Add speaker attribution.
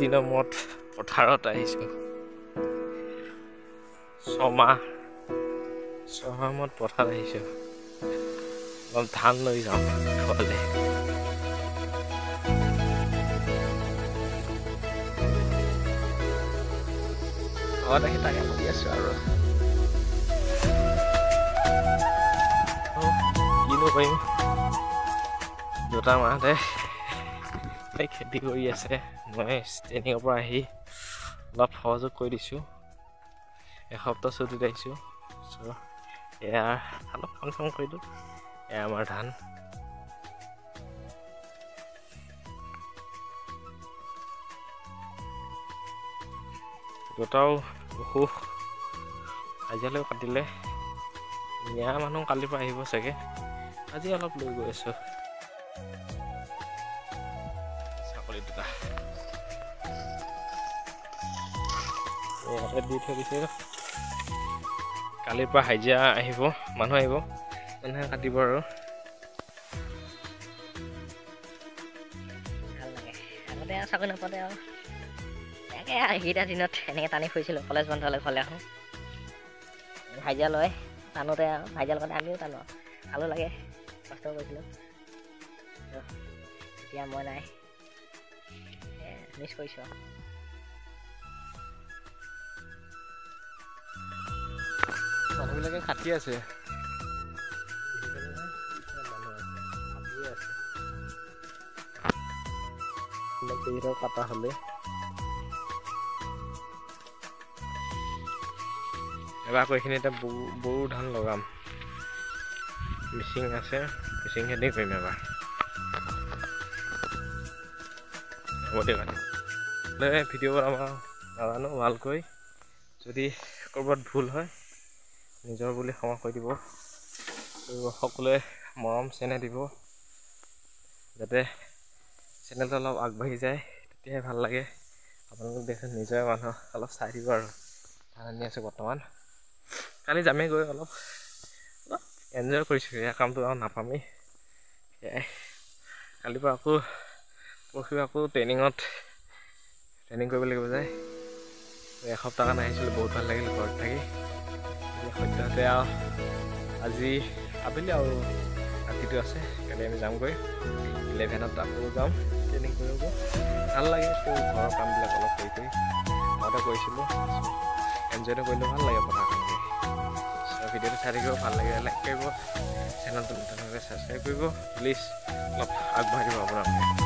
Speaker 1: দিনৰ মূৰত পথাৰত আহিছোঁ। ছমাহ মূৰত পথাৰত আহিছোঁ। অলপ ধান লৈ যাওঁ ঘৰলৈ। ঘৰত আহি তাকে কৰি আছোঁ আৰু কিনো কৰিম। দেউতা মাহঁতে খেতি কৰি আছে, মই ট্ৰেইনিঙৰ পৰা আহি অলপ সহযোগ কৰি দিছোঁ। এসপ্তাহ ছুটীত আহিছোঁ। চ' এয়া অলপ কাম চাম কৰিলোঁ। এয়া আমাৰ ধান। দেউতাও অসুখ, আজিলৈও কাটিলে। মিয়া মানুহ কালিৰ পৰা আহিব চাগে, আজি অলপ লৈ গৈ আছোঁ। ছাগলী দুটা ইয়াতে দি থৈ দিছে। কালিৰ পৰা হাজিৰা আহিব, মানুহ আহিব, মানুহে কাটিব আৰু।
Speaker 2: ভাল লাগে আগতে আৰু চাকৰি নাপাওঁতে আৰু তাকে সেইকেইটা দিনত এনেকৈ টানি ফুৰিছিলোঁ। কলেজ বন্ধ হ'লে ঘৰলৈ আহোঁ, হাজিৰা লয় টানোতে আৰু হাজিৰা লগতে আমিও টানো, ভালো লাগে, কষ্ট কৰিছিলোঁ। এতিয়া মই নাই, মিছ কৰিছোঁ আৰু।
Speaker 1: মানুহবিলাকে কাটি আছে, কাটা হ'লে এবাৰ আকৌ এইখিনি এতিয়া বড়ো ধান লগাম। মিচিং আছে, মিচিং খেতি কৰিম এবাৰ। হ'ব দিয়ক, ভিডিঅ' বনাব নাজানো ভালকৈ, যদি ক'ৰবাত ভুল হয় নিজৰ বুলি ক্ষমা কৰি দিব। সকলোৱে মৰম চেনেহ দিব, যাতে চেনেলটো অলপ আগবাঢ়ি যায়, তেতিয়াহে ভাল লাগে। আপোনালোক দেখোন নিজৰে মানুহ, অলপ চাই দিব আৰু। ধান আনি আছোঁ বৰ্তমান, কালি যামেই গৈ অলপ অলপ এনজয় কৰিছোঁ। এয়া কামটো আৰু নাপামেই। সেয়াই কালিৰ পৰা আকৌ পৰহি আকৌ ট্ৰেইনিং কৰিব লাগিব যায়। এসপ্তাহ কাৰণে আহিছিলোঁ, বহুত ভাল লাগিল ঘৰত থাকি। সদ্যহতে আৰু আজি আবেলি আৰু ৰাতিটো আছে, কালি আমি যামগৈ 11ত আকৌ যাম ট্ৰেইনিং কৰিব। ভাল লাগে তেওঁ ঘৰৰ কামবিলাক অলপ কৰি কৰি আগতে কৰিছিলোঁ, এনজয়টো কৰিলেও ভাল লাগে পথাৰ কাম কৰি। চ' ভিডিঅ'টো চাই থাকিব, ভাল লাগিলে লাইক কৰিব, চেনেলটো নতুনভাৱে ছাবস্ক্ৰাইব কৰিব, প্লিজ অলপ আগবাঢ়ি দিব আপোনালোকে।